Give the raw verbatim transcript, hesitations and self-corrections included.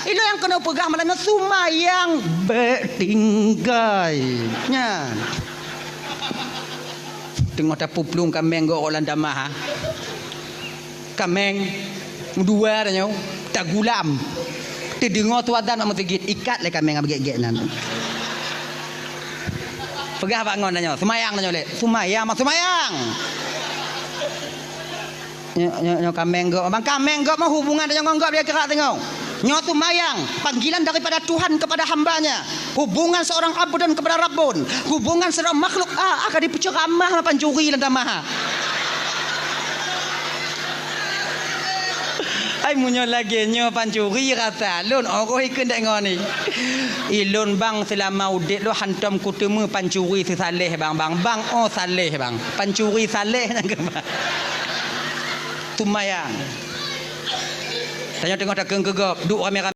Ilôn nyang keuneuk peugah malam nyoe seumayang bék tinggai. Nyan. Teungoh tapuplueng kaméng gok lam tamah, ha. Kaméng dua tanyoe tagulam. Teudeungoe su azan bak meuseujid, ikat lé kaméng nyang beugét-gét nyan. Peugah bak ngon tanyoe, seumayang tanyoe lé. Seumayang, mak seumayang. Nyoe, nyoe, nyoe kaméng gok. Bang kaméng gok mah hubungan tanyoe ngon gok di akhirat tanyoe. Nyoe seumayang, panggilan daripada Tuhan kepada hamba-Nya. Hubungan seorang abdun kepada rabbun. Hubungan seorang makhluk, ah, akan dipeuceuramah pancuri lam tamah. Ai meunyoe lagée nyoe pancuri rasa lôn, oh, ikheun dek ngon ni. Ilôn bang seulama udeb lôn hantom kuteumé pancuri seusaléh bang, bang, bang, oh, saléh bang. Pancuri saléh nyang keubah. Seumayang. Tanyoe teungoh takheun keu gob, duek ramé-ramé.